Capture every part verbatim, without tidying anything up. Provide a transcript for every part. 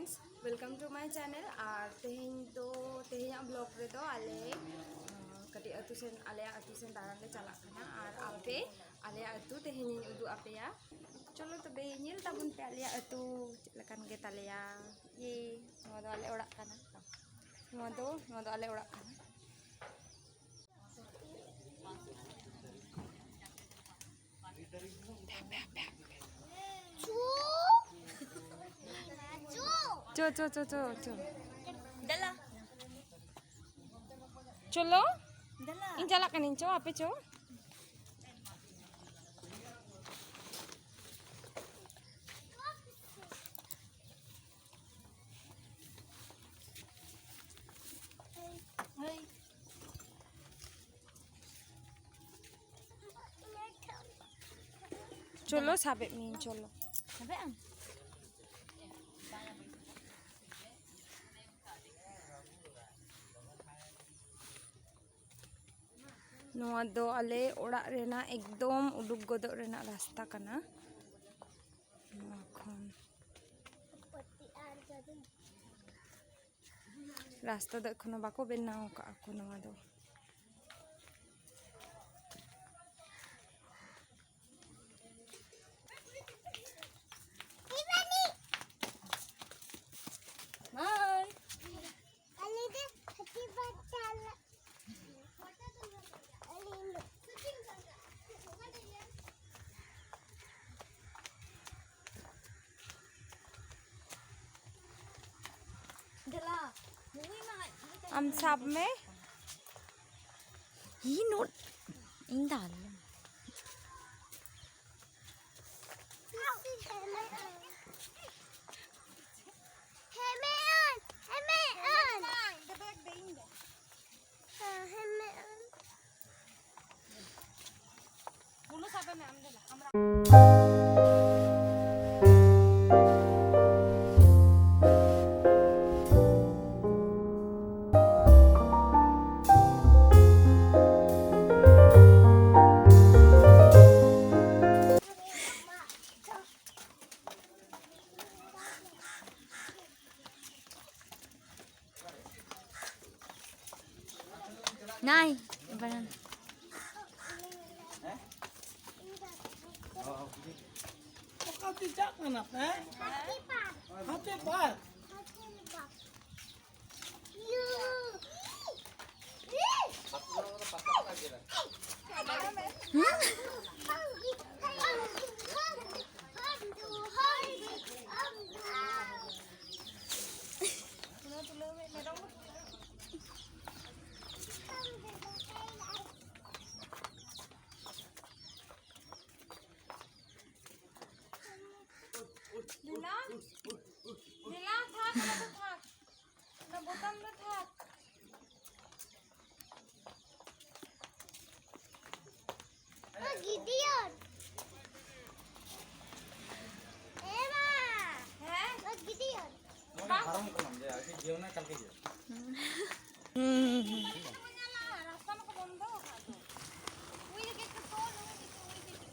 Welcome to my channel. ᱟᱨ ᱛᱮᱦᱮᱧ ᱫᱚ, ᱛᱮᱦᱮᱧᱟᱜ vlog ᱨᱮᱫᱚ ᱟᱞᱮ ᱟᱸ, ᱠᱟᱹᱴᱤᱡ ᱟᱹᱛᱩ ᱥᱮᱱ, ᱟᱞᱮᱭᱟᱜ ᱟᱹᱛᱩ ᱥᱮᱱ ᱫᱟᱬᱟᱱ ᱞᱮ ᱪᱟᱞᱟᱜ ᱠᱟᱱᱟ᱾ ᱟᱨ ᱟᱯᱮ ᱟᱞᱮᱭᱟᱜ ᱟᱹᱛᱩ ᱛᱮᱦᱮᱧᱤᱧ ᱩᱫᱩᱜ ᱟᱯᱮᱭᱟ᱾ ᱪᱚᱞᱚ ᱛᱚᱵᱮ ᱧᱮᱞ ᱛᱟᱵᱚᱱ ᱯᱮ ᱟᱞᱮᱭᱟᱜ ᱟᱹᱛᱩ ᱪᱮᱫ ᱞᱮᱠᱟᱱ ᱜᱮ ᱛᱟᱞᱮᱭᱟ᱾ ᱤᱭᱮ, ᱱᱚᱣᱟ ᱫᱚ ᱟᱞᱮ ᱚᱲᱟᱜ ᱠᱟᱱᱟ᱾ ᱱᱚᱣᱟ ᱫᱚ, ᱱᱚᱣᱟ ᱫᱚ ᱟᱞᱮ ᱚᱲᱟᱜ ᱠᱟᱱᱟ᱾ ᱪᱚ, ᱪᱚ, ᱪᱚ, ᱪᱚ, ᱪᱚ᱾ ᱫᱮᱞᱟ᱾ ᱪᱚᱞᱚ᱾ ᱫᱮᱞᱟ᱾ ᱤᱧ ᱪᱟᱞᱟᱜ ᱠᱟᱹᱱᱟᱹᱧ, ᱪᱚ, ᱟᱯᱮ ᱪᱚ᱾ ᱪᱚᱞᱚ, ᱥᱟᱵᱮᱫ ᱢᱤᱭᱟᱹᱧ, ᱪᱚᱞᱚ᱾ ᱥᱟᱵᱮᱫ ᱟᱢ? ᱱᱚᱣᱟ ᱫᱚ ᱟᱞᱮ ᱚᱲᱟᱜ ᱨᱮᱱᱟᱜ ᱮᱠᱫᱚᱢ ᱩᱰᱩᱠ ᱜᱚᱫᱚᱜ ᱨᱮᱱᱟᱜ ᱨᱟᱥᱛᱟ ᱠᱟᱱᱟ᱾ ᱱᱚᱣᱟ ᱠᱷᱚᱱ ᱨᱟᱥᱛᱟ ᱫᱚ ᱮᱠᱷᱚᱱᱳ ᱵᱟᱠᱚ ᱵᱮᱱᱟᱣ ᱟᱠᱟᱫᱼᱟ ᱠᱚ ᱱᱚᱣᱟ ᱫᱚ᱾ ᱦᱳᱭ᱾ ᱟᱢ ᱥᱟᱵ ᱢᱮ᱾ ᱤᱧ ᱫᱚ ᱟᱞᱚ᱾ ᱡᱟᱦᱟᱸᱭ ᱵᱟᱲᱟᱭ᱾ ᱚᱠᱟ ᱛᱮ ᱪᱟᱜ ᱠᱟᱱᱟ ᱯᱮ? ᱦᱟᱹᱛᱤ ᱯᱟᱨᱠ᱾ ᱞᱤᱞᱟ, ᱞᱤᱞᱟ, ᱛᱷᱟᱠ, ᱚᱱᱟ ᱫᱚ ᱛᱷᱟᱠ᱾ ᱚᱱᱟ ᱵᱳᱛᱟᱢ ᱫᱚ ᱛᱷᱟᱠ᱾ ᱜᱤᱫᱤᱭᱚᱱ᱾ ᱮ ᱢᱟ᱾ ᱦᱮᱸ? ᱜᱤᱫᱤᱭᱚᱱ᱾ ᱱᱚᱣᱟ ᱫᱚ ᱯᱷᱟᱨᱢ ᱠᱟᱱᱟ, ᱡᱮ ᱟᱨᱠᱤ ᱡᱤᱭᱚᱱ ᱨᱮ ᱠᱟᱞᱠᱮ ᱡᱤᱭᱚᱱ᱾ ᱦᱩᱸ, ᱦᱩᱸ, ᱦᱩᱸ᱾ ᱨᱟᱥᱛᱟ ᱢᱟᱠᱚ ᱵᱚᱱᱫᱚ ᱟᱠᱟᱫ ᱫᱚ᱾ ᱩᱭ ᱜᱮ ᱠᱚ ᱛᱚᱞ, ᱩᱭ ᱜᱮ ᱠᱚ, ᱩᱭ ᱜᱮ ᱠᱚ᱾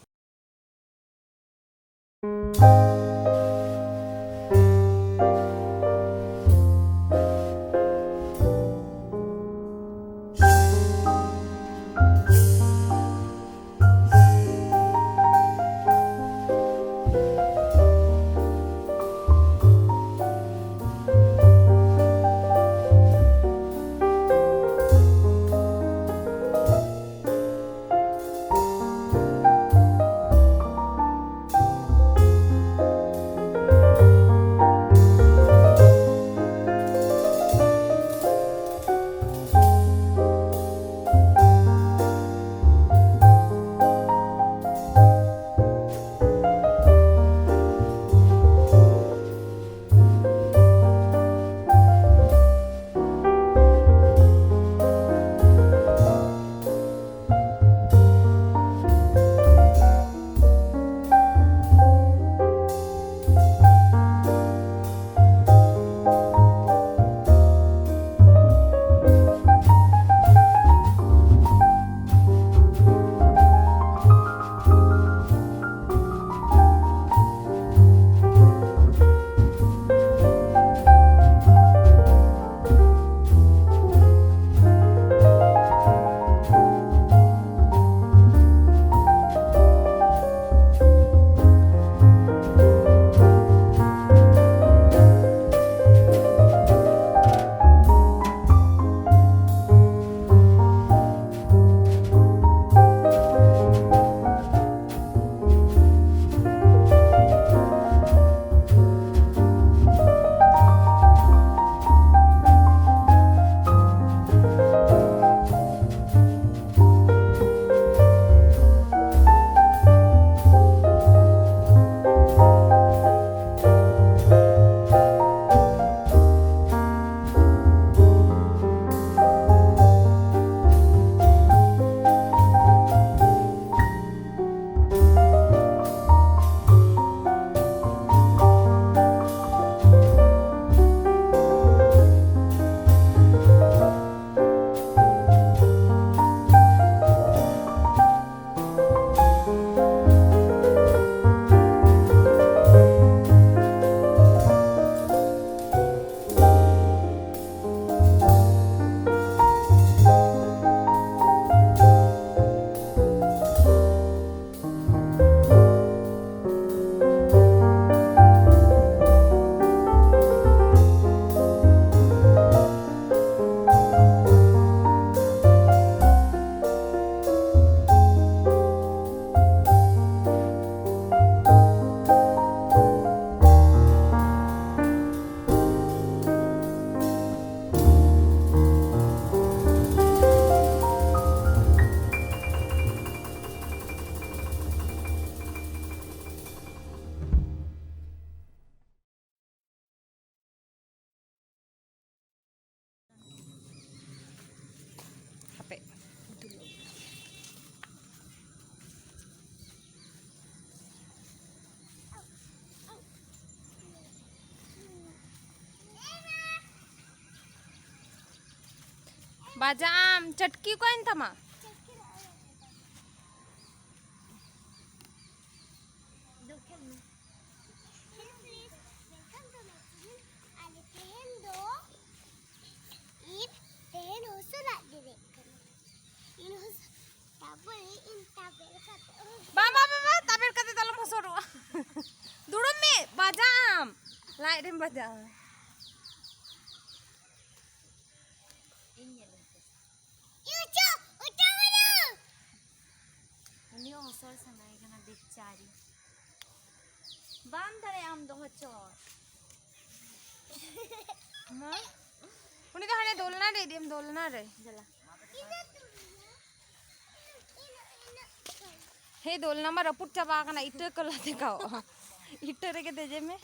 ᱵᱟᱡᱟᱜ ᱟᱢ, ᱪᱟᱹᱴᱠᱤ ᱚᱠᱟᱭᱮᱱ ᱛᱟᱢᱟ? ᱟᱞᱮ ᱛᱮᱦᱮᱧ ᱫᱚ ᱤᱧ ᱛᱮᱦᱮᱧ ᱦᱚᱥᱚᱨᱟᱜ ᱫᱮᱨᱮᱜ ᱠᱟᱱᱟ᱾ ᱤᱧ ᱦᱚᱥ-, ᱛᱟᱨᱯᱚᱨᱮ ᱤᱧ ᱛᱟᱵᱮᱨ ᱠᱟᱛᱮ ᱦᱚᱥᱚᱨ- ᱵᱟ, ᱵᱟ, ᱵᱟ, ᱵᱟ, ᱛᱟᱵᱮᱨ ᱠᱟᱛᱮ ᱫᱚ ᱟᱞᱚᱢ ᱦᱚᱥᱚᱨᱚᱜᱼᱟ᱾ ᱫᱩᱲᱩᱵ ᱢᱮ, ᱵᱟᱡᱟᱜ ᱟᱢ᱾ ᱞᱟᱡ ᱨᱮᱢ ᱵᱟᱡᱟᱜᱼᱟ᱾ ᱤᱧ ᱪᱚ, ᱚᱪᱚᱜ ᱢᱮ᱾ ᱩᱱᱤ ᱦᱚᱸ ᱦᱚᱥᱚᱨ ᱥᱟᱱᱟᱭᱮ ᱠᱟᱱᱟ ᱵᱮᱪᱟᱨᱤ᱾ ᱵᱟᱢ ᱫᱟᱲᱮᱭᱟᱜᱼᱟ ᱟᱢ ᱫᱚ ᱦᱚᱪᱚ᱾ ᱢᱟ᱾ ᱩᱱᱤ ᱫᱚ ᱦᱟᱱᱮ ᱫᱳᱞᱱᱟ ᱨᱮ ᱤᱫᱤᱭᱮᱢ, ᱫᱳᱞᱱᱟ ᱨᱮ᱾ ᱡᱟᱞᱟ᱾ ᱦᱮ, ᱫᱳᱞᱱᱟ ᱢᱟ ᱨᱟᱹᱯᱩᱫ ᱪᱟᱵᱟ ᱟᱠᱟᱱᱟ, ᱤᱴᱟᱹ ᱠᱚ ᱞᱟᱫᱮ ᱠᱟᱣᱚᱜᱼᱟ᱾ ᱤᱴᱟᱹ ᱨᱮᱜᱮ ᱫᱮᱡᱮ ᱢᱮ᱾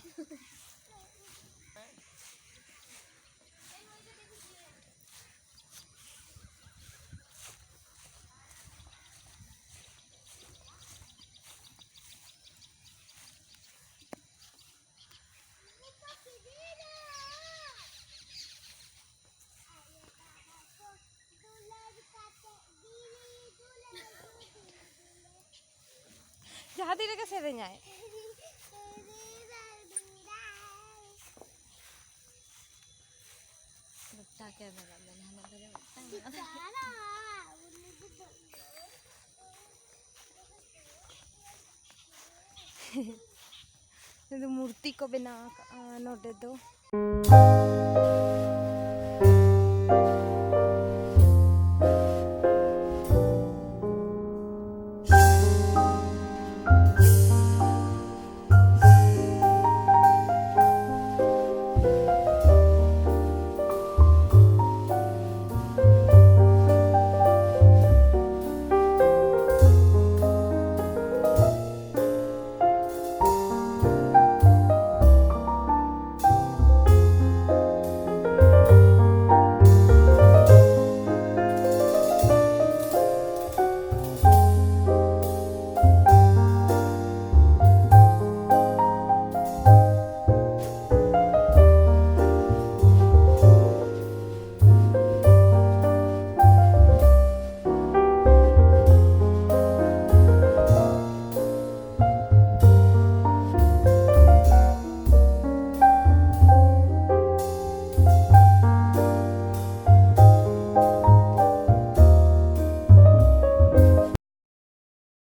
ᱡᱟᱦᱟᱸ ᱛᱤ ᱨᱮᱜᱮ ᱥᱮᱨᱮᱧᱟᱭ᱾ ᱜᱚᱴᱟ ᱠᱮᱢᱮᱨᱟ ᱢᱮᱱ ᱦᱟᱱᱟ ᱫᱷᱟᱨᱮ ᱢᱤᱫᱴᱟᱝ ᱢᱮᱱᱟᱜᱼᱟ᱾ ᱱᱚᱰᱮ ᱢᱩᱨᱛᱤ ᱠᱚ ᱵᱮᱱᱟᱣ ᱟᱠᱟᱫᱼᱟ ᱱᱚᱰᱮ ᱫᱚ᱾